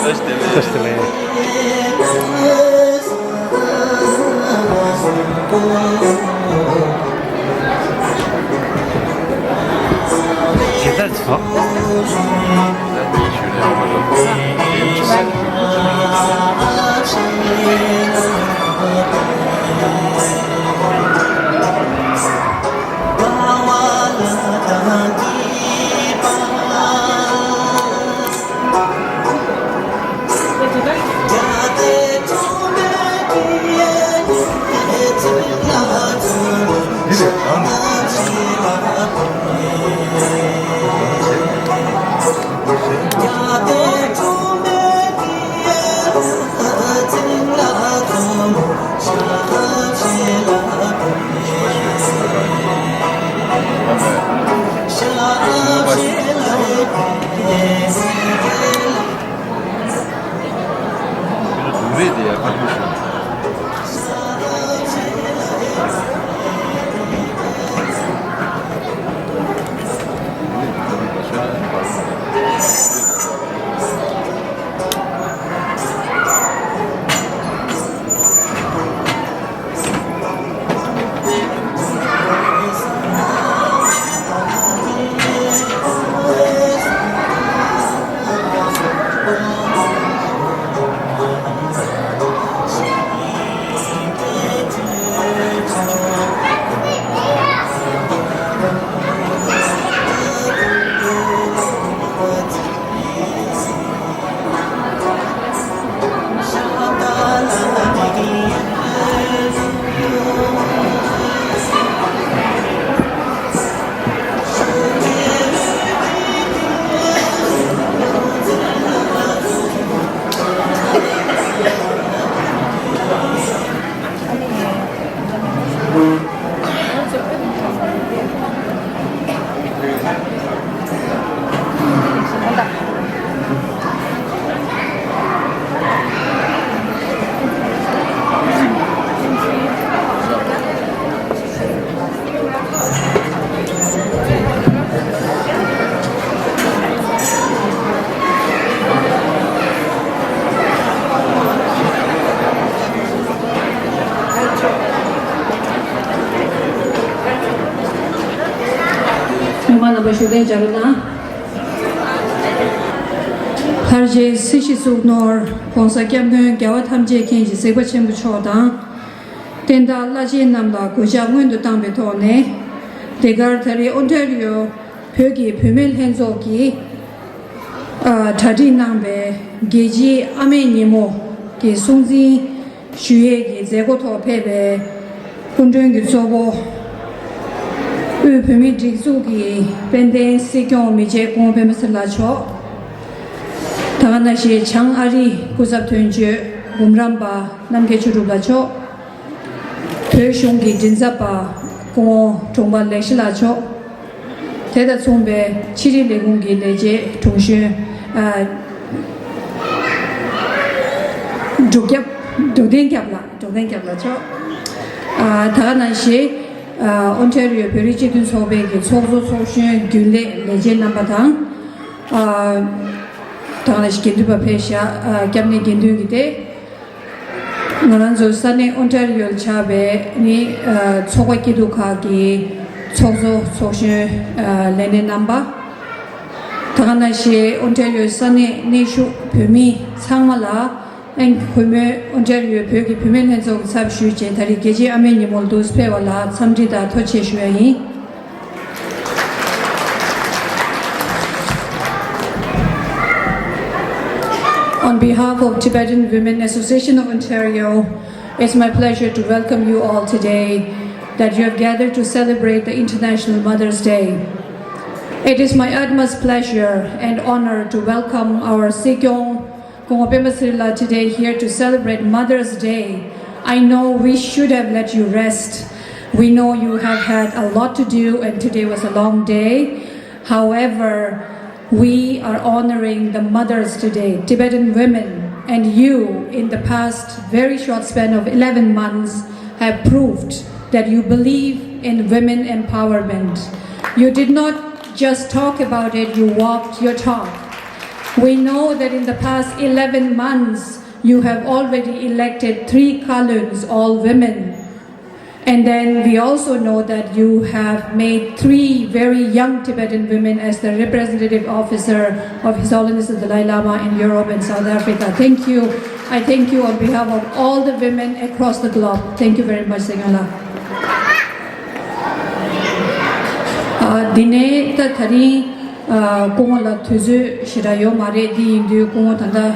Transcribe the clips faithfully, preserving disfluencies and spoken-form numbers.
Festival. སྔོན་མ་རྣམ་པ་བཞུགས་གདན་འཇགས་རོགས་གནང་། ལྷར་བཅས་སྲིད་ཞིའི་གཙུག་ནོར་༸གོང་ས་༸སྐྱབས་མགོན་རྒྱལ་བ་ཐམས་ཅད་མཁྱེན་ཅིང་གཟིགས་པ་ཆེན་པོ་མཆོག་དང་། བསྟན་བདག་བླ་ཆེན་རྣམས་ལ་གུས་ཕྱག་སྔོན་དུ་བཏང་བའི་ཐོག་ནས། འདི་གར་ད་རེས་ཨོན་ཊ་རི་ཡོ་བོད་ཀྱི་བུད་མེད་ལྷན་ཚོགས་ཀྱིས་ཨ་གྲ་སྒྲིག་གནང་བའི་རྒྱལ་སྤྱིའི་ཨ་མའི་ཉིན་མོ་གི་སྲུང་བརྩི་ཞུ་ཡས་ཀྱི་མཛད་སྒོའི་ཐོག་ཕེབས་པའི་སྐུ་མགྲོན་གྱི་གཙོ་བོ། དབུས་བོད་མིའི་སྒྲིག་འཛུགས་ཀྱི་དཔལ་ལྡན་སྲིད་སྐྱོང་མི་རྗེ་སྐུ་ངོ་སྤེན་པ་ཚེ་རིང་ལགས་མཆོག། ད་ག་ནང་བཞིན་བྱང་ཨ་རིའི་སྐུ་ཚབ་དོན་གཅོད་འབུམ་རམས་པ་རྣམ་རྒྱལ་ཆོས་གྲུབ་ལགས་མཆོག། བོད་གཞུང་གི་མགྲིན་ཚབ་པ་སྐུ་ངོ་དྲུང་པ་ལེགས་བཤད་ལགས་མཆོག། དེ་དང་མཚུངས་པའི་ཕྱི་དྲིལ་ལས་ཁུངས་ཀྱི་ལས་བྱེད་དྲུང་གཞོན། ཨ། འབྲུག་རྒྱབ། འབྲུག་བསྟན་རྒྱབ་ལགས། འབྲུག་བསྟན་རྒྱབ་ལགས་མཆོག། ཨ། ད་ག་ནང་བཞིན། ཨ། ཨོན་ཊ་རི་ཡོ་བོད་རིགས་སྤྱི་མཐུན་ཚོགས་པའི་གི་ཚོགས་གཙོ་ཚོགས་གཞོན་རྒྱུན་ལས་ལས་བྱེད་རྣམ་པ་དང་། ཨ། ད་ག་ནང་བཞིན་དགེ་འདུན་པ་ཕེབས་ཤག། ཨ། སྐྱབས་གནས་དགེ་འདུན་གྱི་སྡེ། ང་རང་ཚོ་ས་གནས་ཨོན་ཊ་རི་ཡོ་ལ་ཆགས་པའི་ནི་ཚོགས་པ་སྐྱིད་སྡུག་ཁག་གི་ཚོགས་གཙོ་ཚོགས་གཞོན་ལས་སྣེ་རྣམ་པ། ད་ག་ནང་བཞིན་ཨོན་ཊ་རི་ཡོ་ས་གནས་གནས་བཞུགས་བོད་མི་ཚང་མ་ལ། ཨན་གུས་མོས་ཨོན་ཊ་རི་ཡོ་བོད་ཀྱི་བུད་མེད་ལྷན་ཚོགས་ཀྱི་ཚབ་ཞུས་བྱས་ད་རེས་རྒྱལ་སྤྱིའི་ཨ་མའི་ཉིན་མོར་འདུག་སེ་ཕེབས་པ་ལ་འཚམས་འདྲི་དང་ཐུགས་རྗེ་ཆེ་ཞུ་ཡ་ཡིན། On behalf of Tibetan Women Association of Ontario, it's my pleasure to welcome you all today that you have gathered to celebrate the International Mother's Day. It is my utmost pleasure and honor to welcome our Sikyong Kongwa Pema Sirila today here to celebrate Mother's Day. I know we should have let you rest. We know you have had a lot to do and today was a long day. However, we are honoring the mothers today, Tibetan women, and you, in the past very short span of eleven months, have proved that you believe in women empowerment. You did not just talk about it, you walked your talk. We know that in the past eleven months, you have already elected three columns, all women. And then we also know that you have made three very young Tibetan women as the representative officer of His Holiness the Dalai Lama in Europe and South Africa. Thank you. I thank you on behalf of all the women across the globe. Thank you very much, Sengyala. ཨ། འདི་ནས་ད་ད་རིང་ཨ། སྐུ་ངོ་ལ་དུས་ཚོད་ཞེ་དྲག་ཡོད་མ་རེད། འདི་ཡིན་དུས་སྐུ་ངོ་ད་ལྟ་ཨ།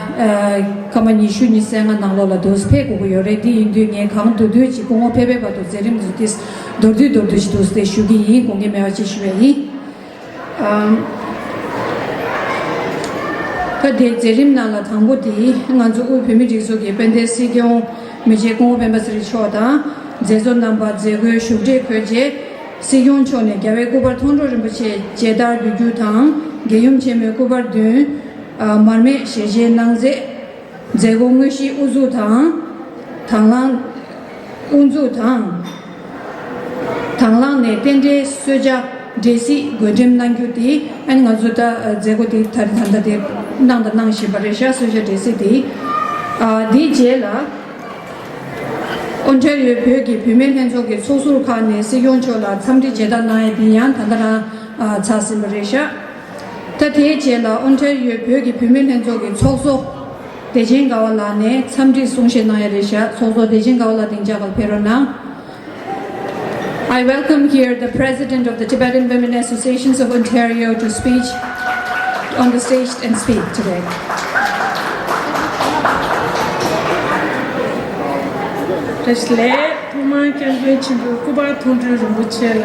སྐར་མ་ཉི་ཤུ་ཉི་ཤུ་རྩ་ལྔ་ནང་ལོགས་ལ་འདུག་ཕེབས་དགོས་ཀྱི་ཡོད་རེད། འདི་ཡིན་དུས་ངས་གང་ཐུབ་ཐུབ་ཅིག་སྐུ་ངོ་ཕེབས་པའི་བར་དུ་མཛད་རིམ་འདི་ཚོ་ཏིས་མདོར་བསྡུས་མདོར་བསྡུས་ཤིག་འདུག་སེ་ཞུ་གི་ཡིན། དགོངས་འགལ་མེད་པ་ཅིག་ཞུ་ཡ་ཡིན། ཨམ། ད་དེ་མཛད་རིམ་ནང་ལ་དང་པོ་དེ་ང་ཚོ་དབུས་བོད་མིའི་སྒྲིག་འཛུགས་ཀྱི་དཔལ་ལྡན་སྲིད་སྐྱོང་མི་རྗེ་སྐུ་ངོ་སྤེན་པ་ཚེ་རིང་མཆོག་དང་མཛད་གཙོ་རྣམ་པ་མཛད་སྒོའི་བཞུགས་གྲལ་འཁོད་རྗེས། སྲིད་སྐྱོང་མཆོག་ནས་རྒྱལ་བའི་སྐུ་པར་མཐོང་གྲོལ་རིན་པོ་ཆེ་མཇལ་དར་འབུལ་རྒྱུ་དང་། རྒྱལ་ཡུམ་ཆེན་མོའི་སྐུ་པར་བདུན། ཨ། མར་མེ་ཞལ་མཇལ་གནང་མཛད། མཛད་སྒོ་དངོས་གཞིའི་དབུ་འཛུགས་དང་། དང་བླངས་དབུ་འཛུགས་དང་། དང་བླངས་ནས་རྟེན་འབྲེལ་གསོལ་ཇ་འབྲས་སིལ་བགོ་འགྲེམས་གནང་རྒྱུ་དེ། ཨ་ནི་ང་ཚོ་ད་མཛད་སྒོ་དེ་ད་རེས་ད་ལྟ་དེ་གནང་དང་གནང་བཞིན་པ་རེད་ཤག་གསོལ་ཇ་འབྲས་སིལ་དེ། ཨ། དེའི་རྗེས་ལ་ཨོན་ཊ་རི་ཡོ་བོད་ཀྱི་བུད་མེད་ལྷན་ཚོགས་ཀྱི་ཚོགས་ཟུར་ཁག་ནས་སྲིད་སྐྱོང་མཆོག་ལ་འཚམས་འདྲི་མཇལ་དར་གནང་ཡས་དེ་ཡང་ད་ལྟ་རང་ཨ། ཚར་ཟིན་པ་རེད་ཤག་ད་དེའི་རྗེས་ལ་ཨོན་ཊ་རི་ཡོ་བོད་ཀྱི་བུད་མེད་ལྷན་ཚོགས་ཀྱི་ཚོགས་གཙོ་བདེ་ཆེན་དགའ་བ་ལགས་ནས་འཚམས་འདྲི་གསུང་བཤད་གནང་ཡ་རེད་ཤག་ཚོགས་གཙོ་བདེ་ཆེན་དགའ་བ་ལགས་སྡིངས་ཆ་སྒང་ཕེབས་རོགས་གནང་། I welcome here the President of the Tibetan Women Associations of Ontario to speech on the stage and speak today. བཀྲ་ཤིས་བདེ་ལེགས། ཐོག་མར་སྐྱབས་མགོན་ཆེན་པོའི་སྐུ་པར་མཐོང་གྲོལ་རིན་པོ་ཆེ་ལ་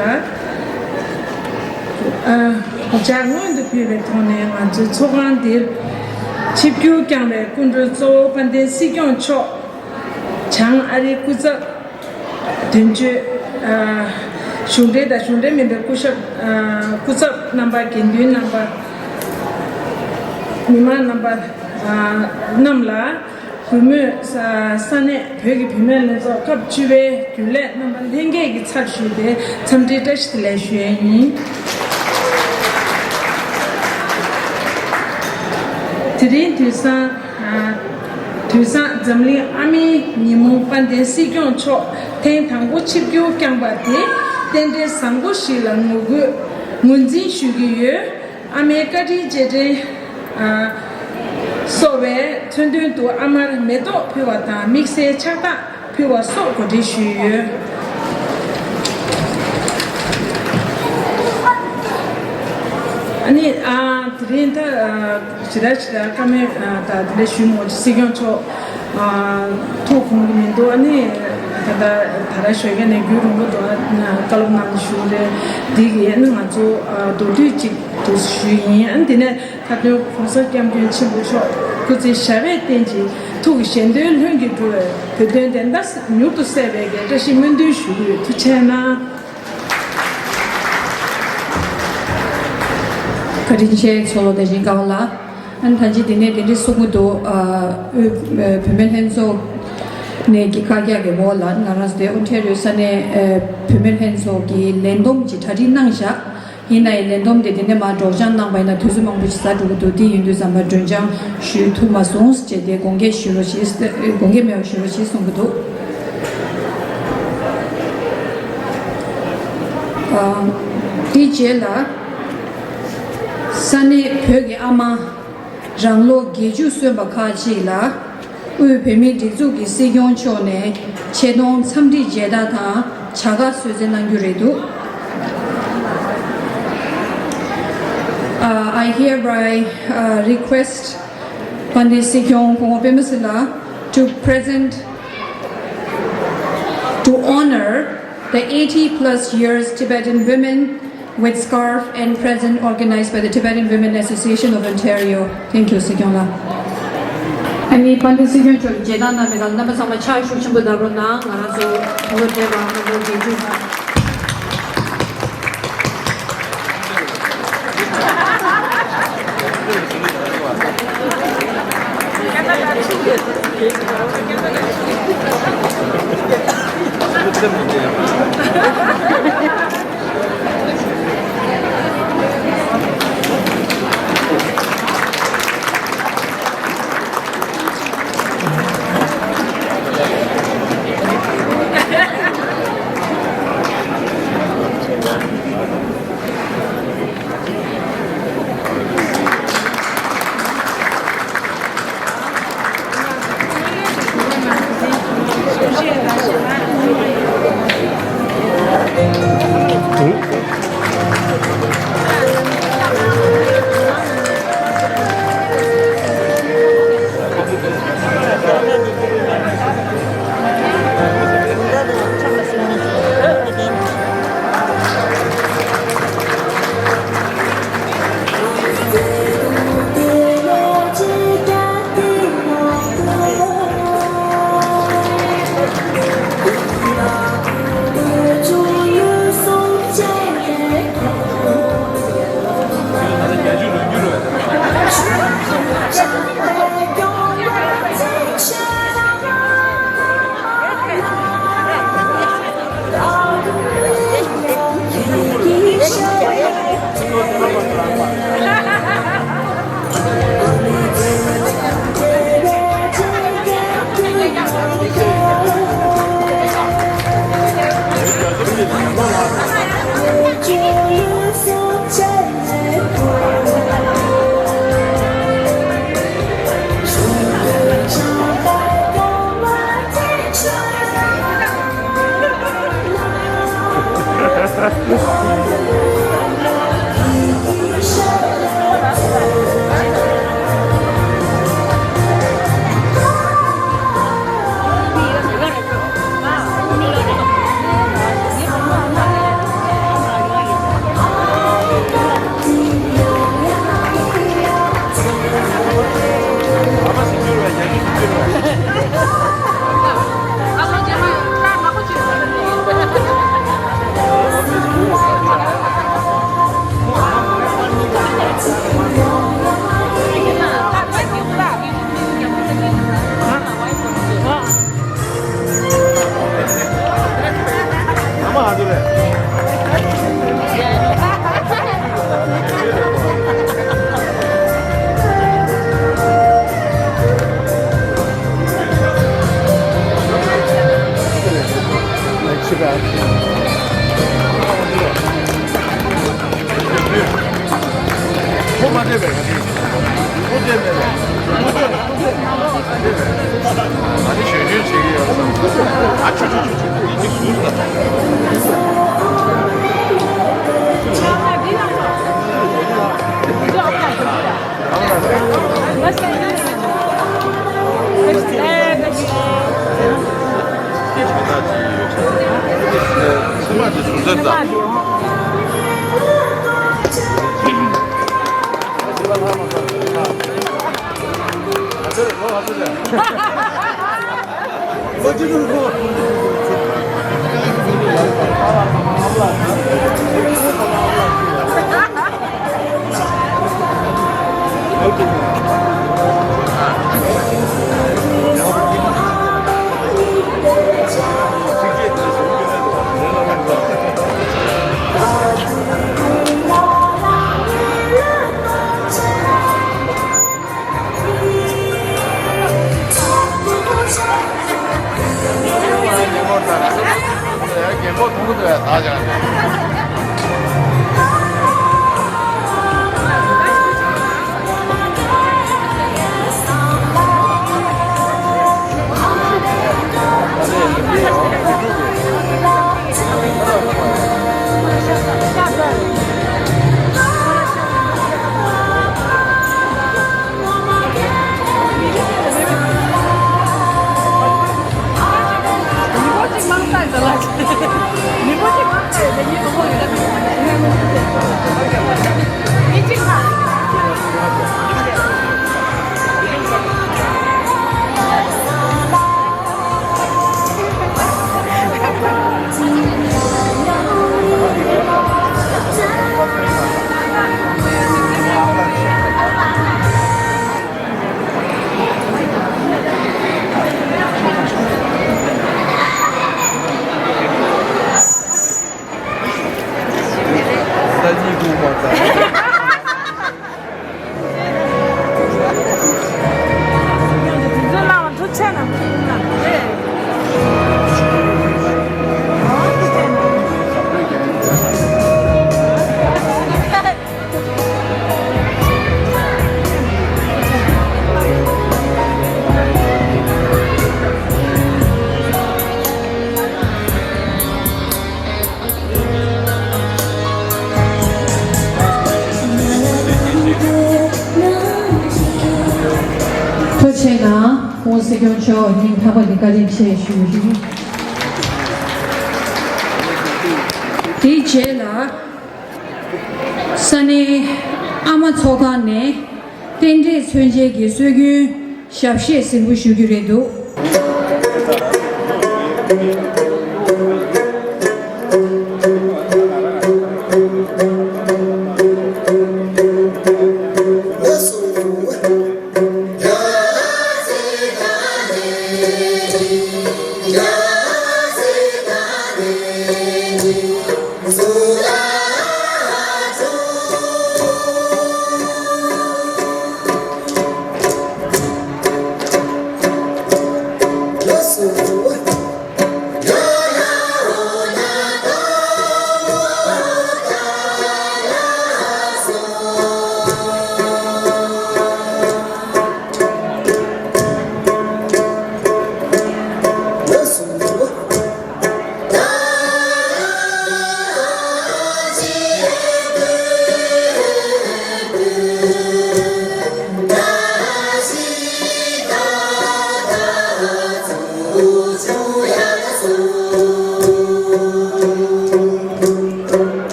ཨ། གུས་ཕྱག་སྔོན་དུ་ཕུལ་བའི་ཐོག་ནས། ང་ཚོའི་ཚོགས་ཁང་འདིར་ཆིབས་བསྒྱུར་བསྐྱངས་པའི་སྐུ་མགྲོན་གཙོ་བོ་དཔལ་ལྡན་སྲིད་སྐྱོང་མཆོག་བྱང་ཨ་རིའི་སྐུ་ཚབ་དོན་གཅོད། ཨ། གཞུང་འབྲེལ་དང་གཞུང་འབྲེལ་མིན་པའི་སྐུ་ཞབས། ཨ། སྐུ་ཚབ་རྣམ་པ། དགེ་འདུན་རྣམ་པ། མི་མང་རྣམ་པ། ཨ། རྣམས་ལ། གུས་མོས་ས་ས་གནས་བོད་ཀྱི་བུད་མེད་ལྷན་ཚོགས་སྐབས་བཅུ་པའི་རྒྱུན་ལས་རྣམ་པ་ལྷན་རྒྱས་ཀྱི་ཚབ་ཞུས་ཏེ་འཚམས་འདྲིའི་བཀྲ་ཤིས་བདེ་ལེགས་ཞུ་ཡས་ཡིན། དེ་རིང་དུས་བཟང་། ཨ། དུས་བཟང་འཛམ་གླིང་ཨ་མའི་ཉིན་མོ། དཔལ་ལྡན་སྲིད་སྐྱོང་མཆོག་ཐེངས་དང་པོ་ཆིབས་བསྒྱུར་བསྐྱངས་པ་དེ་རྟེན་འབྲེལ་བཟང་པོ་ཞིག་ལ་ངོ་རྒོལ་ངོས་འཛིན་ཞུ་གི་ཡོད། ཨ་མའི་བཀའ་དྲིན་རྗེས་དྲན། ཨ། གསོ་བའི་མཚོན་དོན་དུ་ཨ་མར་མེ་ཏོག་ཕུལ་བ་དང་དམིགས་བསལ་ཕྱག་རྟགས་ཕུལ་བ་སོགས་གོ་སྒྲིག་ཞུས་ཡོད། ཨ་ནི། ཨ། དེ་རིང་ད། ཨ། ཞེ་དྲག་ཞེ་དྲག་བཀའ་མོལ། ཨ། ད་དེ་འདྲ་ཞུས་མོད། སྲིད་སྐྱོང་མཆོག་ཨ། ཐུགས་ཁོམ་གྱི་མི་འདུག་ཨ་ནི་ད་ལྟ་ད་ར་ཞོགས་ཀས་ནས་རྒྱུན་རིང་པོ་འདུག་ཨ། བཀའ་སློབ་གནང་ནས་བཞུགས་རེད། འདི་གིས་ཨ་ནི་ང་ཚོ། ཨ། མདོར་བསྡུས་ཅིག་ཏུ་ཞུས་ཡིན། ཨ། འདི་ནས་མཐའ་དོན་༸གོང་ས་༸སྐྱབས་མགོན་ཆེན་པོ་མཆོག་སྐུ་ཚེ་ཞབས་པད་བརྟན་ཅིང་། ཐུགས་ཀྱི་བཞེད་དོན་ལྷུན་གྱིས་འགྲུབ་པའི་བོད་དོན་བདེན་མཐའ་མྱུར་དུ་གསལ་བའི་གི་བཀྲ་ཤིས་སྨོན་འདུན་ཞུ་གི་ཡོད། ཐུགས་རྗེ་གནང་། བཀའ་དྲིན་ཆེ། ཚོགས་གཙོ་བདེ་ཆེན་དགའ་བ་ལགས། ཨ་ནི་ད་ཅི་འདི་ནས་གདན་འདྲེན་གསུང་གི་འདུག་ཨ། དབུས་བུད་མེད་ལྷན་ཚོགས་ནས་ཀྱི་བཀའ་རྒྱ་གི་འོག་ལ་ང་རང་ཚོ་དེ་ཨོན་ཊ་རི་ཡོ་ས་གནས་བུད་མེད་ལྷན་ཚོགས་ཀྱི་ལས་བསྡོམས་ཀྱི་གྲ་སྒྲིག་གནང་བཞག་ཡིན་ནའི་ལས་བསྡོམས་དེ་འདི་ནས་མར་སྒྲོག་སྦྱང་གནང་བ་ཡིན་ན་དུས་ཚོད་མང་པོ་ཞིག་ཟ་འགྲོ་གི་འདུག་དེ་ཡིན་དུས་ཙམ་པ་སྒྲོག་སྦྱང་ཞུ་ཐུབ་མ་སོང་ཞེས་དེ་དགོངས་འགལ་ཞུ་རོགས་ཞེས། དགོངས་འགལ་མེད་པ་ཞུ་རོགས་ཞེས་གསུང་གི་འདུག་ཨ། དེའི་རྗེས་ལ་ས་གནས་བོད་ཀྱི་ཨ་མ་རང་ལོ་བརྒྱད་ཅུ་སོན་པ་ཁག་ཅིག་ལ། དབུས་བོད་མིའི་སྒྲིག་འཛུགས་ཀྱི་སྲིད་སྐྱོང་མཆོག་ནས་ཆེ་མཐོང་འཚམས་འདྲི་མཇལ་དར་དང་བྱ་དགའ་གསོལ་སྩལ་གནང་རྒྱུ་རེད་འདུག Uh, I hereby uh, request དཔལ་ལྡན་སྲིད་སྐྱོང་སྐུ་ངོ་པདྨ་སིང་ལགས to present, to honor the eighty plus years Tibetan women with scarf and present organized by the Tibetan Women Association of Ontario. Thank you, སྲིད་སྐྱོང་ལགས། ཨ་ནི་དཔལ་ལྡན་སྲིད་སྐྱོང་མཆོག་གི་མཇལ་དར་གནང་བའི་སྒང་རྣམ་པ་ཚང་མ་ཕྱག་ཤུགས་ཆེན་པོ་བརྡབ་རོགས་གནང་། ང་རང་ཚོ་དུས་བབ་འབྲེལ་བ་ང་ཚོ་དགེ་ཆོས། ཐུགས་རྗེ་གནང་། ༸གོང་ས་༸སྐྱབས་མཆོག་སྙིང་ཐག་པ་ནས་བཀའ་དྲིན་ཆེ་ཞུ་རྒྱུ་ཡིན། དེའི་རྗེས་ལ། ས་གནས་ཨ་མ་ཚོགས་ཁང་ནས་རྟེན་འབྲེལ་མཚོན་བྱེད་ཀྱི་སྲོལ་རྒྱུན་ཞབས་གཞས་གཟིགས་འབུལ་ཞུ་རྒྱུ་རེད་འདུག་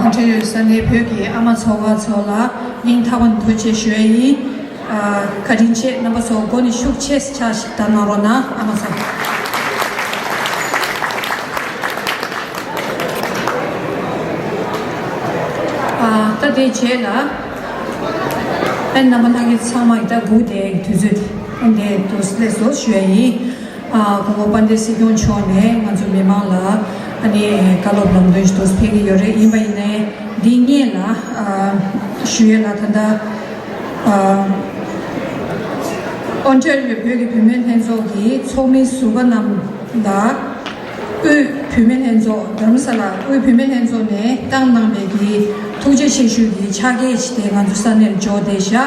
ཨ་འབྲེལ་ཡོད་ས་གནས་བོད་ཀྱི་ཨ་མ་ཚོ་ཁག་ཚོ་ལ་སྙིང་ཐག་པ་ནས་ཐུགས་རྗེ་ཆེ་ཞུ་ཡ་ཡིན། ཨ། བཀའ་དྲིན་ཆེ། རྣམ་པ་ཚོ་སྒོ་ནས་ཤུགས་ཆེ་ཕྱག་ཞིག་བརྡབ་གནང་རོགས་གནང་། ཨ་མ་ཚོ། ཨ། ད་དེའི་རྗེས་ལ་ཨ་རྣམ་པ་ལྷན་རྒྱས་ཚང་མ་ཡི་ད་སྒུག་བསྡད་དུས་ཚོད་འདི་འདུག་སླེབས་སོང་ཞུ་ཡ་ཡིན། ཨ། སྐུ་ངོ་དཔལ་ལྡན་སྲིད་སྐྱོང་མཆོག་ནས་ང་ཚོ་མི་མང་ལ་ཨ་ནི་བཀའ་སློབ་ལམ་སྟོན་ཞིག་འདུག་ཕེབས་ཀྱི་ཡོད་རེད། ཡིན་པ་ཡིན་ནའི་འདི་སྔོན་ལ་ཨ་ཞུ་ཡས་ལ་ད་ལྟ་ཨ་ཨོན་ཊ་རི་ཡོ་བོད་ཀྱི་བུད་མེད་ལྷན་ཚོགས་ཀྱི་ཚོགས་མི་ཟུར་པ་རྣམས་ལ་དབུས་བུད་མེད་ལྷན་ཚོགས་དྷ་རམ་ས་ལ་དབུས་བུད་མེད་ལྷན་ཚོགས་ནས་བཏང་གནང་བའི་གི་ཐུགས་རྗེ་ཆེ་ཞུ་གི་ཕྱག་འཁྱེར་ཅིག་དེ་ང་ཚོ་ས་གནས་ལ་འབྱོར་བསྡད་བཞག་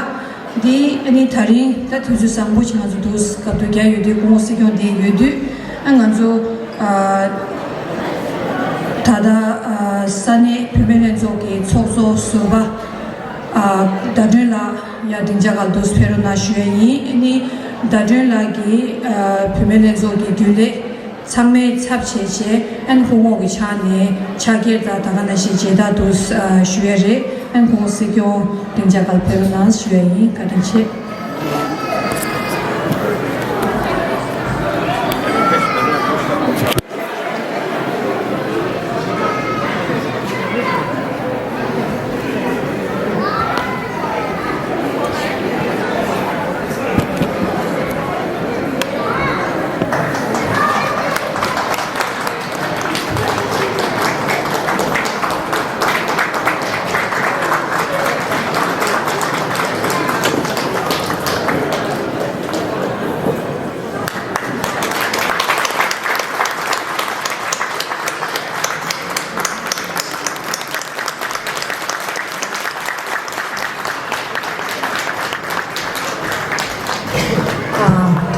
འདི་ཨ་ནི་ད་རིང་ད་དུས་ཚོད་བཟང་པོ་ཞིག་ང་ཚོ་འདུག་སྐབས་དུ་རྒྱ་ཡོད་དུས་སྐུ་ངོ་སྲིད་སྐྱོང་འདི་ཡོད་དུས་ཨ་ང་ཚོ་ཨ་ད་ལྟ་ཨ་ས་གནས་བུད་མེད་ལྷན་ཚོགས་ཀྱི་ཚོགས་གཙོ་ཟུར་པ་ཨ་ཟླ་སྒྲོན་ལགས་ཡར་སྡིངས་ཆ་སྒང་ལ་འདུག་ཕེབས་རོགས་གནང་ཞུ་ཡ་ཡིན། ཨ་ནི་ཟླ་སྒྲོན་ལགས་ཀྱིས་ཨ་བུད་མེད་ལྷན་ཚོགས་ཀྱི་རྒྱུན་ལས་ཚང་མའི་ཚབ་བྱས་བྱས་ཨན་ཧུ་ངོག་གི་ཕྱག་ནས་ཕྱག་འཁྱེར་དང་ད་ག་ནང་བཞིན་མཇལ་དར་དུ་ཨ་ཞུ་ཡ་རེད། ཨན་ཁོང་སྲིད་སྐྱོང་སྡིངས་ཆ་སྒང་ཕེབས་རོགས་གནང་ཞུ་ཡ་ཡིན། བཀའ་དྲིན་ཆེ།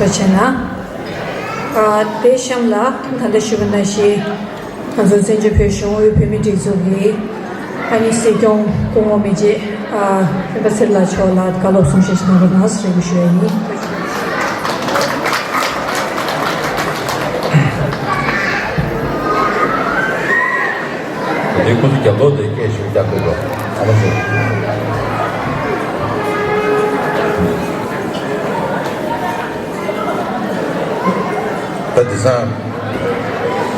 ཐུགས་རྗེ་གནང་། ཨ། དེ་གཤམ་ལ་ད་ལྟ་ཞུས་པ་ནང་བཞིན་ང་ཚོ་བཙན་བྱོལ་བོད་གཞུང་དབུས་བོད་མིའི་སྒྲིག་འཛུགས་ཀྱི་ཨ་ནི་སྲིད་སྐྱོང་སྐུ་ངོ་མི་རྗེ་ཨ་སྤེན་པ་ཚེ་རིང་ལགས་མཆོག་ལ་བཀའ་སློབ་གསུང་བཤད་ཞིག་གནང་རོགས་གནང་ཞེས་རེ་སྐུལ་ཞུ་ཡ་ཡིན། དེ་ཁོ་ཚོ་རྒྱབ་ཐོག་དེ་སྐད་ཤུགས་རྒྱག་དགོས་རོགས། ཨ་མ་ཚོ། ད་དེང་སང་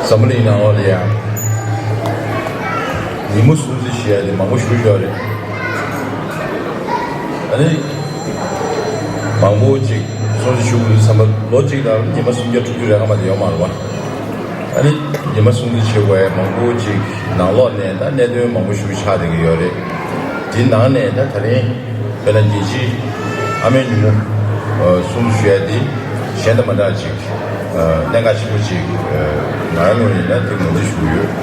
འཛམ་བུ་གླིང་ནང་ལོགས་ལ་ཡང་ཉིན་མོ་སྲུང་བརྩི་ཞུ་ཡ་དེ་མང་པོ་ཞུ་ཡོད་རེད། ཨ་ནི་མང་པོ་ཅིག་སྲུང་བརྩི་ཞུ་དགོས་དུས་ཙམ་པ་ལོ་གཅིག་ལ་ཉི་མ་སུམ་བརྒྱ་དྲུག་ཅུ་རེ་ལྔ་མ་གཏོགས་ཡོད་མ་རེད་པ། ཨ་ནི་ཉི་མ་སྲུང་བརྩི་བྱེད་དགོས་ཡ་མང་པོ་ཅིག་ནང་ལོགས་ནས་ད་གནད་དོན་མང་པོ་ཞིག་ཆགས་བསྡད་ཀྱི་ཡོད་རེད། དེའི་ནང་ནས་ད་ད་རིང་དཔེར་ན་རྒྱལ་སྤྱིའི་ཨ་མའི་ཉིན་མོ་སྲུང་བརྩི་ཞུ་ཡ་དེ་གཞན་དང་མ་འདྲ་ཅིག་གནད་འགག་ཆེན་པོ་ཅིག་ང་རང་ངོས་ནས་ད་དེ་ངོས་འཛིན་ཞུ་གི་ཡོད།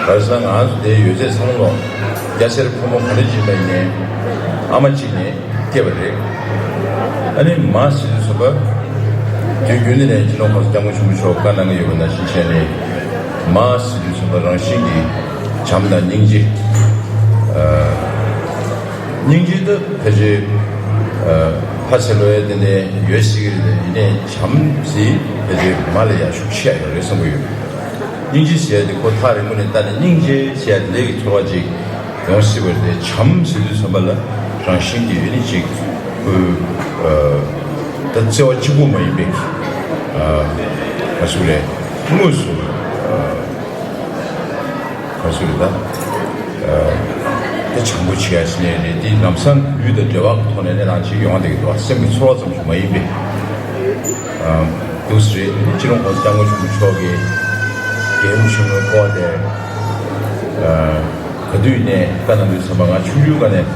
ག་རེ་ཟེར་ན་ང་ཚོ་དེ་ཡོད་ཚད་ཚང་མ་ལོ་སྐྱ་སེར་ཕོ་མོ་ག་རེ་བྱེད་པ་ཡིན་ནའི་ཨ་མ་གཅིག་ནས་སྐྱེས་པ་རེད། ཨ་ནི་མ་ཟེར་དུས་ཙམ་པ་དུས་རྒྱུན་དུ་ནས་སྤྱི་ནོར་༸གོང་ས་༸སྐྱབས་མགོན་ཆེན་པོ་མཆོག་བཀའ་གནང་གི་ཡོད་པ་ནང་བཞིན་བྱས་ནས་མ་ཟེར་དུས་ཙམ་པ་རང་བཞིན་གྱིས་བྱམས་དང་སྙིང་རྗེ། ཨ། སྙིང་རྗེ་དེ་ཕལ་ཆེར་ཨ་ཕ་ཟེར་ལོ་ཡ་དེ་འདྲ་ཡོད་སྲིད་ཀྱི་རེད། ཡིན་ནའི་བྱམས་ཟེར་ཕལ་ཆེར་མ་ལ་ཡ་ཤུགས་ཆེ་ཡ་ཡོད་རེད་བསམ་གྱི་ཡོད། སྙིང་རྗེ་ཟེར་ཡ་དེ་ཁོ་ཐག་རིང་པོ་ནས་ལྟ་ནས་སྙིང་རྗེ་ཟེར་ཡ་དེ་ལས་ཀྱི་ཚོར་བ་ཅིག་ཡོང་སྲིད་པ་རེད། དེ་བྱམས་ཟེར་དུས་ཙམ་པ་ལ་རང་བཞིན་གྱིས་ཡོད་ནི་ཅིག་ཁོའི་ཨ་ད་བརྩེ་བ་གཅིག་པུ་མ་ཡིན་པའི་ཨ་ག་ཟེར་རེད། དངོས་སུ་ཨ་ག་ཟེར་རེད་ད། ཨ་དེ་བྱམས་པོ་བྱེད་ཡ་ཟེར་ནས་རེད། དེ་ལམ་སང་ལུས་དང་འབྲེལ་བ་གི་ཐོག་ནས་གནས་སྟངས་ཅིག་ཡོང་བསྡད་ཀྱི་འདུག་སེམས་ཀྱི་ཚོར་བ་ཙམ་ཞིག་མ་ཡིན་པའི་ཨ་འདུག་སེ་རེད། སྤྱི་ནོར་༸གོང་ས་༸སྐྱབས་མགོན་ཆེན་པོ་མཆོག་གིས་རྒྱལ་ཡུམ་ཆེན་མོའི་སྐོར་དེ་ཨ་ག་དུས་ནས་བཀའ་གནང་དུས་ཙམ་པ་ང་ཆུང་ཆུང་སྒང་ནས་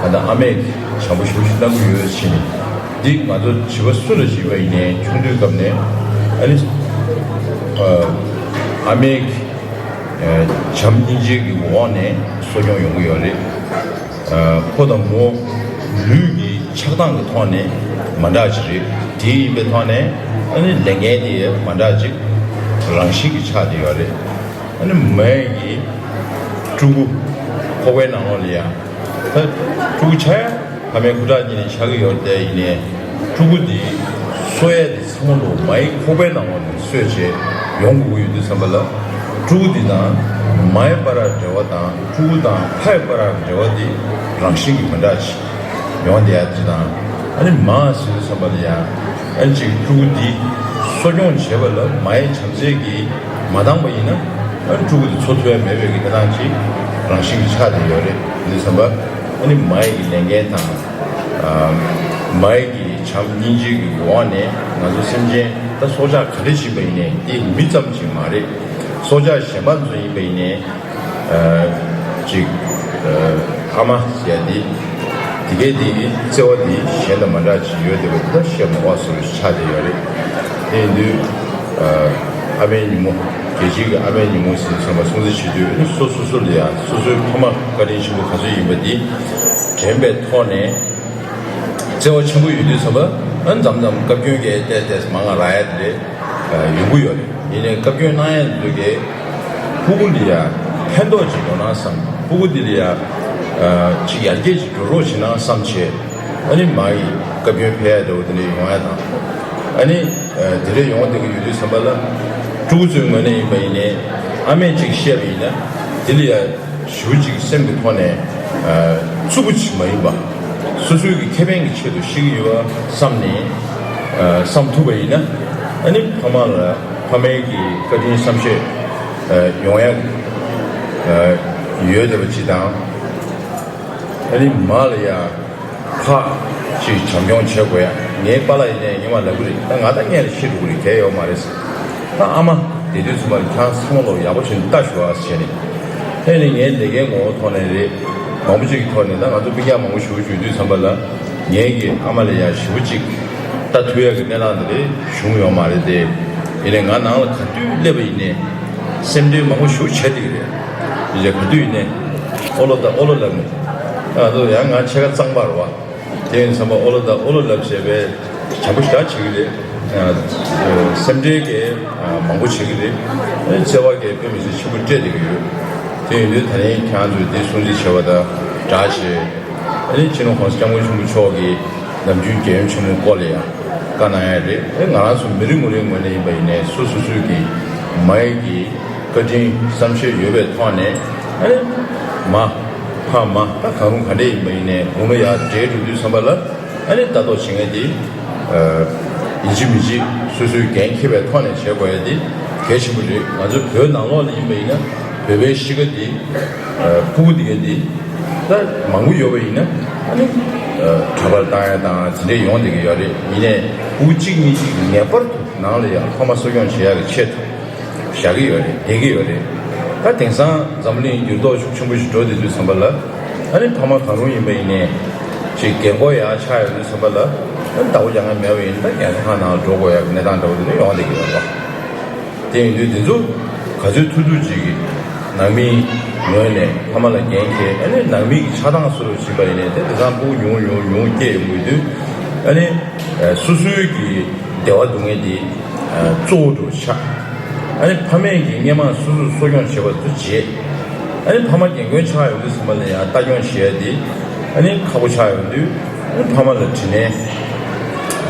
ད་ལྟ་ཨ་མས་བྱམས་པོ་ཞེ་པོ་ཞིག་གནང་གི་ཡོད་ཟེར་ནས། འདི་ང་ཚོ་བྱིས་པ་སུ་ལ་བྱིས་པ་ཡིན་ནའི་ཆུང་དུས་སྐབས་ནས་ཨ་ནི་ཨ་ཨ་མས་ཨ་བྱམས་སྙིང་རྗེ་གི་འོག་ནས་གསོ་སྐྱོང་ཡོང་གི་ཡོད་རེད། ཨ་ཕོ་དང་མོ་ལུས་ཀྱི་ཆགས་སྟངས་ཀྱི་ཐོག་ནས་མ་འདྲ་ཅིག་རེད། དེ་ཡིན་པའི་ཐོག་ནས་ཨ་ནི་ལས་འགན་དེ་མ་འདྲ་ཅིག་རང་བཞིན་གྱིས་ཆགས་བསྡད་ཡོད་རེད། ཨ་ནི་མའི་གི་ཕྲུ་གུ་ཁོག་པའི་ནང་ལོགས་ལ་ཡ་ད་ཕྲུ་གུ་ཆགས་ཡ་ཕ་མའི་སྐུ་དྲག་གཉིས་ནས་ཆགས་ཀྱི་ཡོད་རེད། དེ་ཡིན་ནའི་ཕྲུ་གུ་དེ་གསོ་ཡ་དེ་ཚང་མ་ལོ་མའི་ཁོག་པའི་ནང་ལོགས་ནས་གསོས་བྱས་ཡོང་དགོས་ཀྱི་ཡོད་དུས་ཙམ་པ་ལ་ཕྲུ་གུ་དེ་དང་མའི་བར་འབྲེལ་བ་དང་ཕྲུ་གུ་དང་ཕའི་བར་འབྲེལ་བ་དེ་རང་བཞིན་གྱིས་མི་འདྲ་ཞིག་ཡོང་བསྡད་ཡ་དེ་དང་། ཨ་ནི་མ་ཟེར་དུས་ཙམ་པ་ལ་ཡང་ཨ་ནི་ཅིག་ཕྲུ་གུ་འདི་གསོ་སྐྱོང་བྱེད་པ་ལ་མའི་བྱམས་བརྩེ་གིས་མ་འདང་པ་ཡིན་ན། ཨ་ནི་ཕྲུ་གུ་འདི་འཚོ་ཐུབ་ཡ་མེད་པའི་གི་གནས་སྟངས་ཅིག་རང་བཞིན་གྱི་ཆགས་བསྡད་ཡོད་རེད། དེ་ཙམ་པ་ཨ་ནི་མའི་གི་ལས་འགན་དང་། ཨ་མའི་གི་བྱམས་སྙིང་རྗེ་གི་འོག་ནས་ང་ཚོ་སེམས་ཅན་ད་སྲོག་ཆགས་ག་རེ་ཞིག་ཡིན་པ་ཡིན་ནའི་དེ་མི་ཙམ་ཅིག་མ་རེད། སྲོག་ཆགས་གཞན་པ་ཚོ་ཡིན་པ་ཡིན་ནའི། ཨ་ཅིག་ཨ་ཨ་མ་ཟེར་ཡ་དེ་དེ་གའི་དེ་གི་བརྩེ་བ་དེ་གཞན་དང་མ་འདྲ་ཅིག་ཡོད་བསྡད་པ་དེ་ད་བཤད་མ་དགོས་བཟོ་འདྲ་ཞིག་ཆགས་བསྡད་ཡོད་རེད། དེ་ཡིན་དུས་ཨ་ཨ་མའི་ཉིན་མོ། རྒྱལ་སྤྱིའི་གི་ཨ་མའི་ཉིན་མོ་ཟེར་བསམ་པ་སྲུང་བརྩི་བྱེད་དུས་ཨ་ནི་སོ་སོ་སོ་ལ་ཡང་སོ་སོའི་ཕ་མ་བཀའ་དྲིན་ཆེན་པོ་ག་ཚོད་ཡིན་པ་དེ་དྲན་པའི་ཐོག་ནས། བརྩེ་བ་ཆེན་པོ་ཡོད་དུས་ཙམ་པ་ཨ་མཚམས་མཚམས་བཀའ་བཀྱོན་གྱི་ཏོག་ཙམ་མང་ང་རག་ཡ་དེ་རེད། ཡོང་གི་ཡོད་རེད། ཡིན་ནའི་བཀའ་བཀྱོན་གནང་ཡ་འདི་གས་ཕྲུ་གུ་འདི་ཡ་ཕན་ཐོགས་ཅིག་ཡོང་ན་བསམ། ཕྲུ་གུ་འདི་ལ་ཡ་ཅིག་ཡར་རྒྱས་ཅིག་འགྲོ་རོགས་བྱེད་ན་བསམ་བྱས། ཨ་ནི་མ་ཡི་བཀའ་བཀྱོན་ཕེབས་ཡ་འདྲ་བོ་དེ་འདྲ་ཡོང་ཡ་དང་། ཨ་ནི་དེ་འདྲ་ཡོང་བསྡད་ཀྱི་ཡོད་དུས་ཙམ་པ་ལ་ཕྲུ་གུ་ཚོའི་ངོས་ནས་ཡིན་པ་ཡིན་ནའི་ཨ་མས་ཅིག་བཤད་པ་ཡིན་ན་དེ་ལ་ཡ། ཞེ་པོ་ཅིག་སེམས་ཀྱི་ཐོག་ནས་ཨ་རྩུབ་པོ་ཅིག་མ་ཡིན་པ། སོ་སོའི་གི་ཁེ་ཕན་གྱི་ཆེད་དུ་ཤི་གི་ཡོད་པ་བསམ་ནས་ཨ་བསམ་ཐུབ་པ་ཡིན་ན། ཨ་ནི་ཕ་མ་ལ་ཕ་མའི་གི་བཀའ་དྲིན་བསམ་ཤེས་ཨ་ཡོང་ཡ་ཨ་ཡོད་བསྡད་པ་ཅིག་དང་། ཨ་ནི་མ་ལ་ཡ་ཁ་ཅིག་བྱམས་སྐྱོང་བྱེད་དགོས་ཡ། ངའི་པཱ་ལགས་ཡིན་ནའི་ཉི་མ་ལབ་གི་རེད། ད་ང་ད་སྔོན་ལ་ཤི་འགྲོ་གི་རེད། གལ་ཡོད་མ་རེད་ཟེར། ད་ཨ་མ་བསྡད་དུས་ཚང་མ་ལ་ཁྱེད་རང་ཚང་མ་ལོག་ཡག་པོ་བྱས་ནས་ལྟ་ཤོག་ཨ་ཟེར་ནས། ཨེ་ནི་ངའི་ལས་ཀའི་ངོ་བོ་ཐོག་ནས་རེད། མང་པོ་ཅིག་གི་ཐོག་ནས་ད་ང་ཚོ་སྤུན་ཀྱག་མང་པོ་ཞེ་པོ་ཅིག་ཡོད་དུས་ཙམ་པ་ལ་ངའི་གི་ཨ་མ་ལ་ཡ་ཞེ་པོ་ཅིག་ལྟ་ཐུབ་ཡ་གི་གནས་སྟངས་དེ་རེད་བྱུང་ཡོད་མ་རེད་དེ། ཡིན་ནའི་ང་ནང་ལ་ག་དུས་སླེབས་པ་ཡིན་ནའི་སེམས་ཁྲལ་མང་པོ་ཞེ་པོ་བྱས་བསྡད་ཀྱི་རེད། ཡིན་ཙང་ག་དུས་ཡིན་ནའི་ཨོ་ལོ་ད་ཨོ་ལོ་ལབ་ནས། ང་ཚོ་ཡང་ང་ཕྱེད་ཀ་གཙང་པ་རེད་བ། དེ་ཡིན་ཙམ་པ་ཨོ་ལོ་དང་ཨོ་ལོ་ལབ་བྱས་པས་བྱམས་པོ་ཞེ་དྲག་བྱེད་ཀྱི་རེད། ཨ་སེམས་ཁྲལ་གྱི་ཨ་མང་པོ་བྱེད་ཀྱི་རེད། ཨ་བརྩེ་བ་གི་དཔེ་མི་སྲིད་ཆེན་པོ་སྤྲད་བསྡད་ཀྱི་ཡོད། དེ་ཡིན་དུས་ད་རིང་ཁྱེད་རང་ཚོས་འདི་སྲུང་བརྩི་བྱས་པ་དང་སྦྲགས་བྱས། ཨ་ནི་སྤྱི་ནོར་༸གོང་ས་༸སྐྱབས་མགོན་ཆེན་པོ་མཆོག་གིས་ནམ་རྒྱུན་རྒྱལ་ཡུམ་ཆེན་མོའི་སྐོར་ལ་ཡང་བཀའ་གནང་ཡ་རེད། ཨ་ང་རང་ཚོ་མི་རེ་ངོ་རེའི་ངོས་ནས་ཡིན་པ་ཡིན་ནའི་སོ་སོ་སོའི་གི་མ་ཡི་གི་བཀའ་དྲིན་བསམ་ཤེས་ཡོད་པའི་ཐོག་ནས། ཨ་ནི་མ་ཕ་མ་ད་གང་རུང་ག་འདྲས་ཡིན་པ་ཡིན་ནའི་དགུང་ལོ་ཡར་བགྲེས་འགྲོ་དུས་ཙམ་པ་ལ། ཨ་ནི་ལྟ་རྟོག་བྱེད་མཁན་དེ་ཨ་ཡིན་གཅིག་མིན་གཅིག་སོ་སོའི་འགན་འཁྱེར་བའི་ཐོག་ནས་བྱེད་དགོས་ཡ་དེ་གལ་ཆེན་པོ་རེད། ང་ཚོ་བོད་ནང་ལོགས་ལ་ཡིན་པ་ཡིན་ན་བོད་པའི་གཤིས་ཀ་དེ་ཨ་ཕྲུ་གུ་དེ་ག་དེ་ད་མང་པོ་ཡོད་པ་ཡིན་ན། ཨ་ནི་ཨ་གྲྭ་པར་བཏང་ཡ་དང་དེ་འདྲས་ཡོང་བསྡད་ཀྱི་ཡོད་རེད། ཡིན་ནའི་ཕྲུ་གུ་གཅིག་གཉིས་ཅིག་ངེས་པར་དུ་ནང་ལ་ཡང་ཕ་མ་གསོ་སྐྱོང་བྱེད་ཡ་གི་ཆེད་དུ། བཞག་གི་ཡོད་རེད། བསྡད་ཀྱི་ཡོད་རེད། ད་དེང་སང་འཛམ་བུ་གླིང་འགྱུར་ལྡོག་ཤུགས་ཆེན་པོ་ཞིག་འགྲོ་བསྡད་དུས་ཙམ་པ་ལ། ཨ་ནི་ཕ་མ་གང་རུང་ཡིན་པ་ཡིན་ནའི་ཅིག་རྒན་གོག་ཡག་ཆགས་ཡོང་དུས་ཙམ་པ་ལ། ཨ་ནི་ཟླ་བོ་རྒྱག་མཁན་མེད་པ་ཡིན་ན་ད་རྒན་གསོ་ཁང་ནང་ལ་འགྲོ་དགོས་ཡག་གི་གནས་སྟངས་འདྲ་བོ་དེ་འདྲ་ཡོང་བསྡད་ཀྱི་ཡོད་རེད་པ། དེ་ཡིན་དུས་དེ་ཚོ་ག་ཚོད་ཐུབ་ཐུབ་ཅིག་གིས་ནང་མིའི་ངོས་ནས་ཕ་མ་ལ་འགན་འཁྱེར། ཨ་ནི་ནང་མི་གི་ཆགས་སྡང་བཟོ་འདྲ་བྱེད་པ་ཡིན་ནའི་དེ་དེང་སང་ཕྲུ་གུ་ཉུང་ཉུང་ཉུང་སྐྱེས་ཡོང་གི་ཡོད་དུས། ཨ་ནི་སོ་སོའི་གི་བདེ་བ་སྡུག་བསྔལ་དེ་གཙོ་བོ་འདྲ་བོ་ཆགས། ཨ་ནི་ཕ་མས་ཀྱིས་སྔོན་མ་སོ་སོར་གསོ་སྐྱོང་བྱས་པ་དེ་ཚོ་བརྗེད། ཨ་ནི་ཕ་མ་རྒན་རྒོན་ཆགས་ཡོང་དུས་ཙམ་པ་ལ་ཡང་ལྟ་སྐྱོང་བྱེད་ཡ་དེ་ཨ་ནི་ཁག་པོ་ཆགས་ཡོང་དུས། ཨ་ནི་ཕ་མ་ལ་དྲིན་ལན་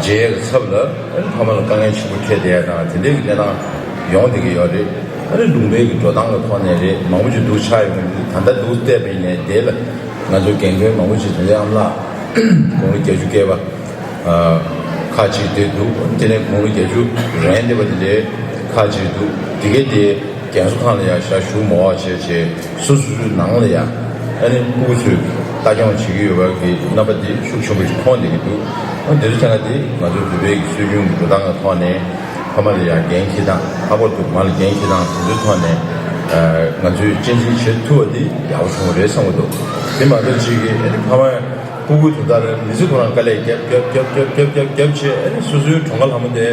འཇལ་ཡ་གི་ཚབ་ལ། ཨ་ནི་ཕ་མ་ལ་དཀའ་ངལ་ཆེན་པོ་འཕྲད་བསྡད་ཡ་དང་དེ་འདྲའི་གི་གནས་སྟངས་ཡོང་བསྡད་ཀྱི་ཡོད་རེད། ཨ་ནི་ལུང་པའི་གི་འགྲོ་སྟངས་ཀྱི་ཐོག་ནས་རེད། མང་པོ་ཅིག་སྡུག་ཆགས་ཡོང་གི་འདུག་ད་ལྟ་འདུག་བལྟས་པ་ཡིན་ནའི་དེ་ལ་ང་ཚོ་རྒན་རྒོན་མང་པོ་ཅིག་དེ་འདྲའི་ཨ་མ་ལགས་དགུང་ལོ་བརྒྱད་ཅུ་བརྒལ་བ། ཨ་ཁག་ཅིག་བསྡད་འདུག་དེ་ནས་དགུང་ལོ་བརྒྱད་ཅུ་རན་བསྡད་པ་དེ་འདྲའི་ཁག་ཅིག་འདུག་དེ་གས་དེ་རྒན་གསོ་ཁང་ལ་ཡང་ཞག་བཞུགས་མ་བྱས་བྱས་སོ་སོ་སོའི་ནང་ལ་ཡང་ཨ་ནི་ཕྲུ་གུ་ཚོས་ལྟ་སྐྱོང་བྱེད་ཀྱི་ཡོད་པ་གི་རྣམ་པ་དེ་ཤུགས་ཆེན་པོ་ཞིག་མཐོང་བསྡད་ཀྱི་འདུག་ཨ་དེ་ཚོ་ཆ་ལ་དེ་ང་ཚོའི་བོད་པའི་གི་སྲོལ་རྒྱུན་གྱི་འགྲོ་སྟངས་ཀྱི་ཐོག་ནས་ཕ་མ་ལ་ཡང་འགན་འཁྱེར་སྟངས། ལྷག་པར་དུ་མ་ལ་འགན་འཁྱེར་སྟངས་དེ་ཚོའི་ཐོག་ནས་ཨ་ང་ཚོས་གཅེས་འཛིན་བྱེད་ཐུབ་པ་དེ་ཡག་པོ་བྱུང་བ་རེད་བསམ་གྱི་འདུག་དེ་མ་གཏོགས་ཅིག་གི་ཨ་ནི་ཕ་མ་ཕྲུ་གུ་དེ་ལྟར་མི་ཚེ་ཁོ་རང་དཀའ་ལས་རྒྱབ་རྒྱབ་བྱས། ཨ་ནི་སོ་སོའི་གྲོངས་ཁ་ལྷ་མོ་དེ་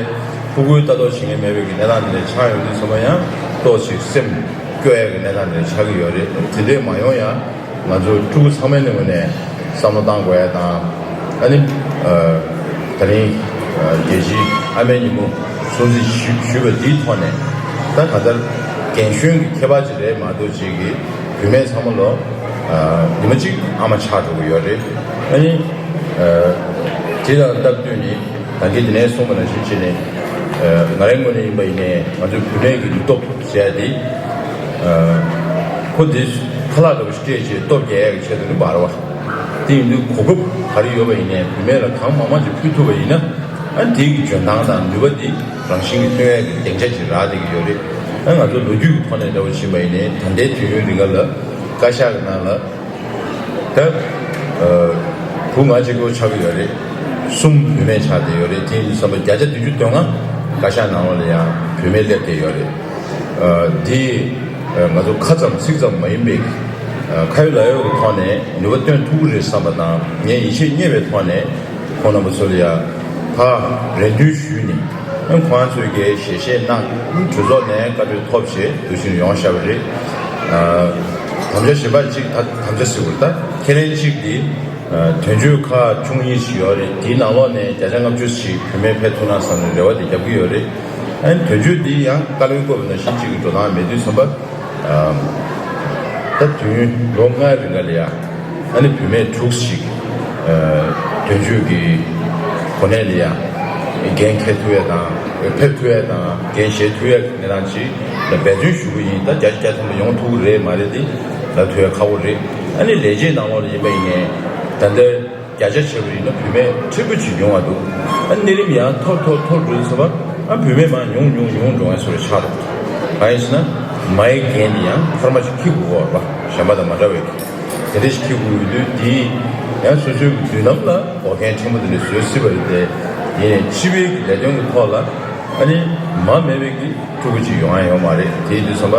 ཕྲུ་གུའི་ལྟ་རྟོག་བྱེད་མཁན་མེད་པའི་གི་གནས་སྟངས་དེ་འདྲ་ཆགས་ཡོང་དུས་ཙམ་པ་ཡང་ཏོག་ཙམ་སེམས་སྐྱོ་ཡ་གི་གནས་སྟངས་དེ་འདྲ་ཆགས་ཀྱི་ཡོད་རེད། དེ་འདྲས་མ་ཡོང་ཡ་ང་ཚོ་ཕྲུ་གུ་ཚང་མའི་ངོས་ནས་བསམ་བློ་བཏང་དགོས་ཡ་དང་། ཨ་ནི་ཨ་ད་རིང་ཨ་རྒྱལ་སྤྱིའི་ཨ་མའི་ཉིན་མོ་སྲུང་བརྩི་ཞུ་ཞུས་པ་འདིའི་ཐོག་ནས། ད་གང་ལྟར་རྒན་གཞོན་གྱི་ཁྱད་པར་ཅིག་རེད་མ་གཏོགས་ཅིག་གི་བུད་མེད་ཚང་མ་ལོ་ཨ་ཉི་མ་གཅིག་ཨ་མ་ཆགས་འགྲོ་གི་ཡོད་རེད། ཨ་ནི་ཨ་དེ་དང་སྟབས་བསྟུན་ནས་ད་གིན་དེ་ནས་གསུངས་པ་ནང་བཞིན་བྱས་ནས། ཨ་ང་རའི་ངོས་ནས་ཡིན་པ་ཡིན་ནའི་ང་ཚོའི་བུད་མེད་ཀྱི་ནུས་སྟོབས་ཟེར་ཡ་དེ། ཨ་ཁོ་དེ་ཁ་ལག་འདྲ་པོ་ཞིག་སྤྲད་བྱས་སྟོབས་རྒྱག་ཡ་གི་ཆེད་དུ་ནི་འབར་བ། དེ་ཡིན་དུས་གོ་སྐབས་ག་རེ་ཡོད་པ་ཡིན་ནའི་བུད་མེད་ལ་གང་མང་མང་ཅིག་ཕུལ་ཐུབ་པ་ཡིན་ན། ཨ་དེའི་གི་འཇོན་ཐང་དང་ནུས་པ་འདི་རང་བཞིན་གྱིས་སྟོན་ཡས་ཀྱི་སྡིངས་ཆ་ཅིག་རག་བསྡད་ཀྱི་ཡོད་རེད། ཨ་ང་ཚོ་ལོ་རྒྱུས་ཀྱི་ཐོག་ནས་འདྲ་བོ་ཕྱིན་པ་ཡིན་ནའི་ད་ལྟའི་དུས་ཡུན་རིང་ག་ལ་བཀའ་ཤག་གི་ནང་ལ་ད་ཨ་བུ་ང་གཅིག་པོ་ཆགས་ཀྱི་ཡོད་རེད། གསུམ་བུད་མེད་ཆགས་བསྡད་ཡོད་རེད། དེ་ཡིན་དུས་བསམ་པ་བརྒྱ་ཆ་བདུན་ཅུ་དོན་ལྔ་བཀའ་ཤག་ནང་ལོགས་ལ་ཡང་བུད་མེད་སླེབས་བསྡད་ཡོད་རེད། ཨ་འདི་ཨ་ང་ཚོ་ཁ་ཙམ་ཚིག་ཙམ་མ་ཡིན་པའི་ཨ་ཁ་ཡོད་ལག་ཡོད་ཀྱི་ཐོག་ནས་ནུས་པ་བཏོན་ཐུབ་ཀྱི་རེད་བསམ་པ་དང་། ངས་ཡིད་ཆེས་རྙེད་པའི་ཐོག་ནས་ཁོང་རྣམ་པ་ཚོ་ལ་ཡ་ཕར་རེ་འདུན་ཞུས་ནས། ཨ་ཁོང་ཚོས་ཀྱི་ཞལ་བཞེས་གནང་། གྲོས་ཚོགས་ནས་བཀའ་འཁྲོལ་ཐོབ་བྱས་འདུག་བཞིན་ཡོང་བཞག་པ་རེད། ཨ་དམ་བཅའ་གཞན་པ་གཅིག་ད་དམ་བཅའ་ཟེར་དགོས་རེད། ད་ཁས་ལེན་གཅིག་འདི། ཨ་དོན་གཅོད་ཁག་ཆུང་གཉིས་ཤིག་ཡོད་རེད། དེའི་ནང་ལོགས་ནས་བརྒྱ་ཆ་ལྔ་བཅུ་ཞིག་བུད་མེད་ཕེབས་ཐུབ་ན་བསམ་ནས་རེ་བ་དེ་རྒྱབ་ཀྱི་ཡོད་རེད། ཨ་ནི་དོན་གཅོད་འདི་ཡང་བཀའ་བློན་བསྐོས་པ་ནང་བཞིན་གཅིག་གི་འགྲོ་སྟངས་མེད་དུས་ཙམ་པ། ཨ་ད་དུས་ཡུན་ལོ་ལྔའི་རིང་ག་ལ་ཡ་ཨ་ནི་བུད་མེད་དྲུག་ཞིག་ཨ་དོན་གཅོད་ཀྱི་གོ་གནས་ལ་ཡ་འགན་འཁྱེར་ཐུབ་ཡ་དང་། ཕེབས་ཐུབ་ཡ་དང་། འགན་བཞེས་ཐུབ་ཡ་གི་གནས་སྟངས་ཅིག་ལ་འབད་བརྩོན་ཞུ་གི་ཡིན། ད་བརྒྱ་ཆ་བརྒྱ་ཐམ་པ་ཡོང་ཐུབ་ཀྱི་རེད་མ་རེད་དེ་ལབ་ཐུབ་ཡ་ཁག་པོ་རེད། ཨ་ནི་ལས་བྱེད་ནང་ལོགས་ལ་ཡིན་པ་ཡིན་ནའི་ད་ལྟ་བརྒྱ་ཆ་བྱས་པ་ཡིན་ན་བུད་མེད་ཕྲན་བུ་ཅིག་ཡོང་བ་འདུག་ཨ་གནས་རིམ་ཡང་མཐོར་མཐོར་མཐོར་འགྲོ་ཙམ་པ། ཨ་བུད་མེད་མར་ཉུང་ཉུང་ཉུང་འགྲོ་ཡ་བཟོ་འདྲ་ཆགས་འདུག་གང་ཡིན་ཟེར་ན་མའི་འགན་དེ་ཡང་འཕར་མ་ཅིག་འཁྱེར་དགོས་པ་རེད་པ། གཞན་པ་དང་མ་འདྲ་བའི་དེ་འདྲ་ཞིག་འཁྱེར་དགོས་ཡོད་དུས། དེ་ཡང་སོ་སོའི་མདུན་ལམ་ལ་འགོག་རྐྱེན་ཕྲན་བུ་དེ་འདྲ་བཟོ་སྲིད་པ་རེད་དེ། ཡིན་ནའི་སྤྱི་པའི་ལས་དོན་གྱི་ཐོག་ལ་ཨ་ནི་མ་མེད་པའི་གི་ཕྲུ་གུ་ཅིག་ཡོང་ཡ་ཡོད་མ་རེད། དེ་ཡིན་དུས་ཙམ་པ་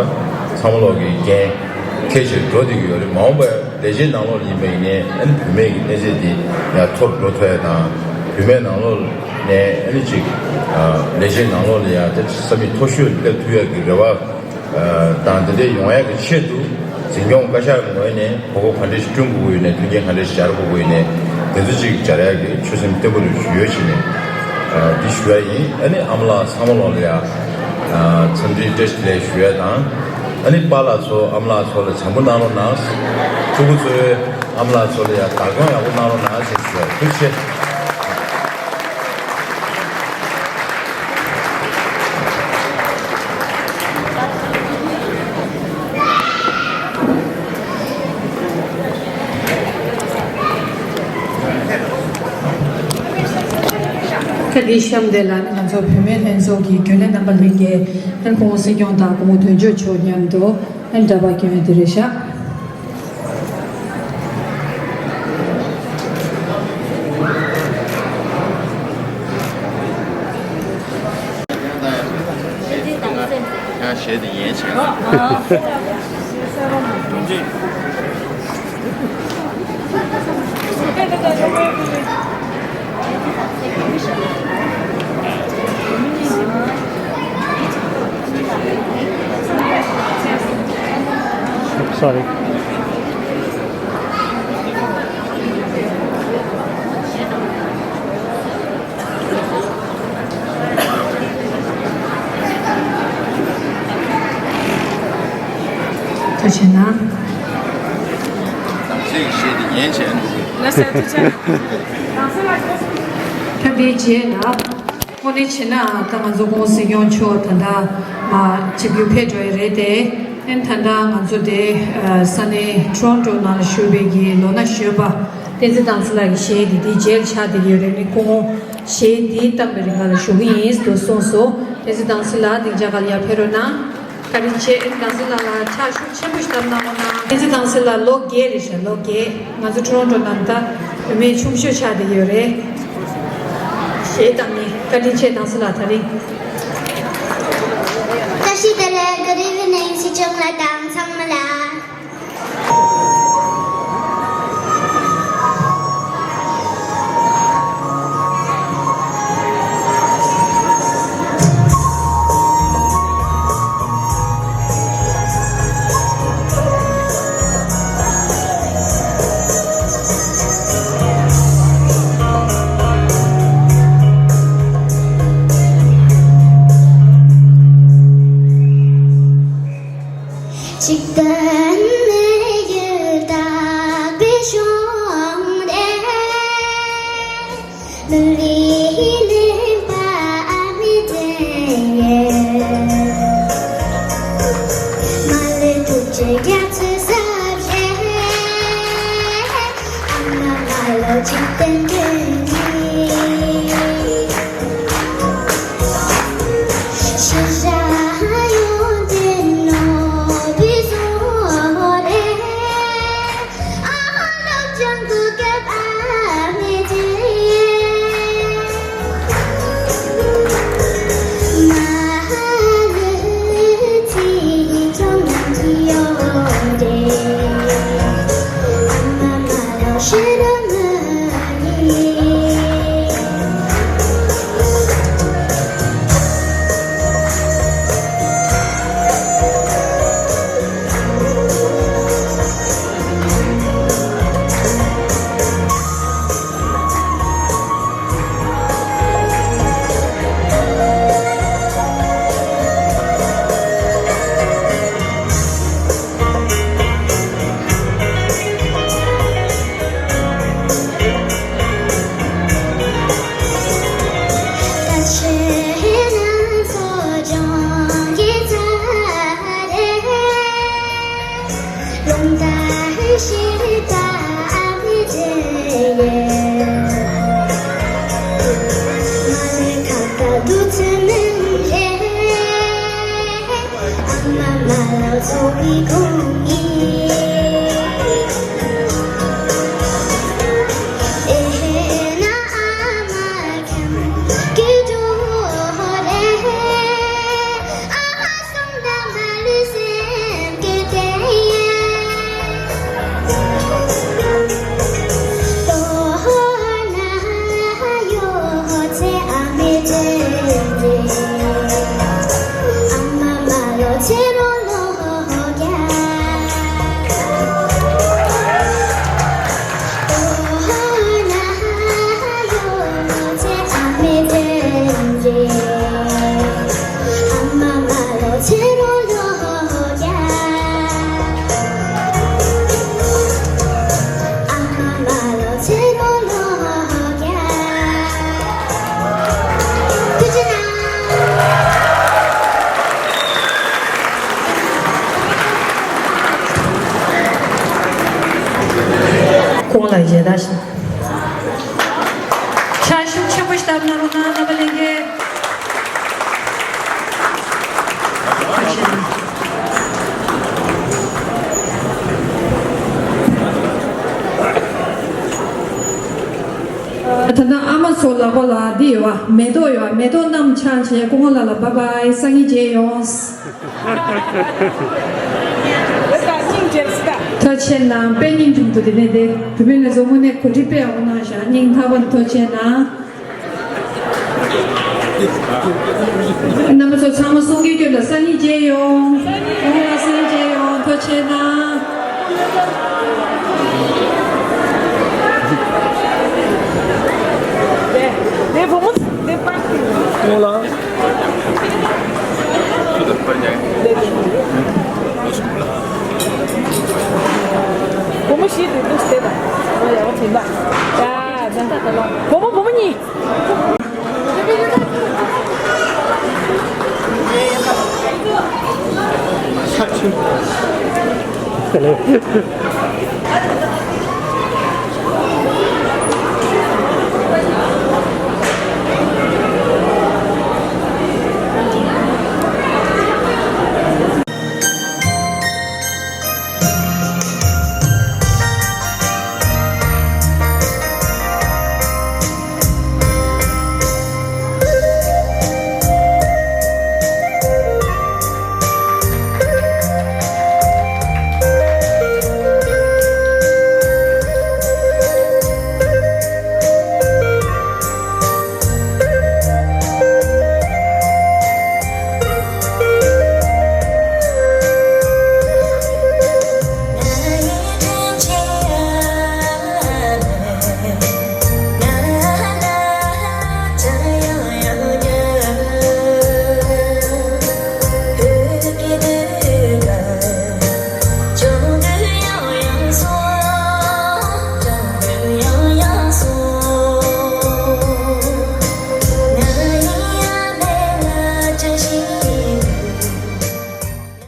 ཚང་མ་ལོག་གི་འགན་འཁྱེར་བྱས་འགྲོ་བསྡད་ཀྱི་ཡོད་རེད། མ་འོངས་པ་ལས་བྱེད་ནང་ལོགས་ལ་ཡིན་པ་ཡིན་ནའི་ཨ་ནི་བུད་མེད་ཀྱི་གནས་ཚད་དེ་ཡར་མཐོར་འགྲོ་ཐུབ་ཡ་དང་། བུད་མེད་ནང་ལོགས་ནས་ཨ་ནི་ཅིག་ཨ་ལས་བྱེད་ནང་ལོགས་ལ་ཡ་དེ་ས་མིག་མཐོ་ཤོས་སླེབས་ཐུབ་ཡ་གི་རེ་བ་ཨ་དང་། དེ་འདྲ་ཡོང་ཡ་གི་ཆེད་དུ་འཛིན་སྐྱོང་བཀའ་ཤག་གི་ངོས་ནས་གོ་སྐབས་ག་འདྲ་ཞིག་བསྐྲུན་དགོས་ཀྱི་ཡོད་ནའི་མཐུན་རྐྱེན་ག་འདྲ་ཞིག་སྦྱར་དགོས་ཀྱི་ཡོད་ནའི་དེ་ཚོ་ཅིག་སྦྱར་ཡ་གི་ཆོད་སེམས་བརྟན་པོ་རེ་ཞུ་ཡོད་བྱས་ནས་ཨ་འདི་ཞུ་ཡ་ཡིན། ཨ་ནི་ཨ་མ་ལགས་ཚང་མ་ལོགས་ལ་ཡ་ཨ་འཚམས་འདྲིའི་བཀྲ་ཤིས་བདེ་ལེགས་ཞུ་ཡ་དང་། ཨ་ནི་པཱ་ལགས་ཚོ་ཨ་མ་ལགས་ཚོ་ལ་བྱམས་པོ་གནང་རོགས་གནང་། ཕྲུ་གུ་ཚོའི་ཨ་མ་ལགས་ཚོ་ལ་ཡང་བདག་སྐྱོང་ཡག་པོ་གནང་རོགས་གནང་ཞེས་ཞུ་བ། ཐུགས་རྗེ་ཆེ། ཁ་འདི་གཤམ་དེ་ལ་ང་ཚོ་བུད་མེད་ལྷན་ཚོགས་ཀྱི་རྒྱུན་ལས་རྣམ་པ་ལྷན་རྒྱས་ཨན་སྐུ་ངོ་སྲིད་སྐྱོང་དང་སྐུ་ངོ་དོན་གཅོད་མཆོག་མཉམ་དུ་ཨན་འདྲ་པར་སྐྱོན་ཡོད་དེ་རེད་ཤག་ཡང་གཞས་དེ་ཡན་ཆད། Sorry. ཐུགས་རྗེ་གནང་། ཅིག་བཤད་དེ་ཉན་བྱས་འདུག་ལ་སེ་ཐུགས་རྗེ་གནང་། ད་དེའི་རྗེས་ལ་དངོས་གནས་བྱས་ན་ད་ང་ཚོ་སྐུ་ངོ་སྲིད་སྐྱོང་མཆོག་ད་ལྟ་ཆིབས་བསྒྱུར་ཕེབས་འགྲོ་ཡི་རེད་དེ། ཨན་ད་ལྟ་ང་ཚོ་དེ་ས་གནས་ཊོ་རོན་ཊོ་ནང་ལ་བཞུགས་པའི་གི་ལོ་ན་གཞོན་པ་བསྟན་འཛིན་དྭངས་གསལ་ལགས་ཀྱི་གཞས་དེ་དེའི་རྗེས་ལ་ཆགས་བསྡད་ཀྱི་ཡོད་རེད། ནི་སྐུ་ངོ་གཞས་འདི་བཏང་པའི་རིང་ག་ལ་ཞུ་གི་ཡིན་འདུག་གསུངས་སོང་། བསྟན་འཛིན་དྭངས་གསལ་ལགས་སྡིངས་ཆ་སྒང་ལ་ཡར་ཕེབས་རོགས་གནང་། བཀའ་དྲིན་ཆེ། ཨེ་དྭངས་གསལ་ལགས་ལ་ཕྱག་ཤུགས་ཆེན་པོ་ཞིག་བརྡབ་གནང་རོགས་གནང་། བསྟན་འཛིན་དྭངས་གསལ་ལགས་ལོ་བརྒྱད་རེད་ཤག་ལོ་བརྒྱད། ང་ཚོ་ཊོ་རོན་ཊོ་ནང་ད་བུད་མེད་ཆུང་ཤོས་ཆགས་བསྡད་ཡོད་རེད། གཞས་བཏང་ནི་བཀའ་དྲིན་ཆེ་དྭངས་གསལ་ལགས་དེ་རིང་། བཀྲ་ཤིས་བདེ་ལེགས། Good evening སྲིད་སྐྱོང་ལགས་དང་ཚང་མ་ལ། ཁོང་ལ་ཡེ་ད་ཞིག་ཕྱག་ཤུགས་ཆེན་པོ་ཞིག་བཏབ་གནང་རོགས་གནང་། རྣམ་པ་ལྷན་རྒྱས། ད་ལྟ་ཨ་མ་ཚོ་ལག་པ་ལ་འདི་ཡོད་པ། མེ་ཏོག་ཡོད་པ། མེ་ཏོག་བསྣམས་ཕྱག་བྱས། སྐུ་ངོ་ལགས་ལ་བཱའི་བཱའི། སང་ཉིན་མཇལ་ཡོང་། ཐུགས་རྗེ་གནང་། དཔེ་སྙིང་རྗེ་མོ་འདུག་དེ་ནས་དེ་བུད་མེད་ལ་བཟོ་དངོས་གནས་གོ་སྒྲིག་དཔེ་ཡག་པོ་གནང་བཞག་སྙིང་ཐག་པ་ནས་ཐུགས་རྗེ་གནང་། རྣམ་པ་ཚོ་ཚང་མ་གསུང་གི་སྐྱོན་དང་སང་ཉིན་མཇལ་ཡོང་། སང་ཉིན་མཇལ་ཡོང་། ཐུགས་རྗེ་གནང་། དེ་བུ་མོ་དེ་པར་ཏི། ཁོང་ལ། བུ་མོ་ཞིག་འདུག་འདུག་སྟེ་ད། ཨོ་ཡ་བ་ཐིམ་པ། ཡ་ད་ད་ད་ལོ། བུ་མོ་བུ་མོ་གཉིས། ཧ་ཆུ།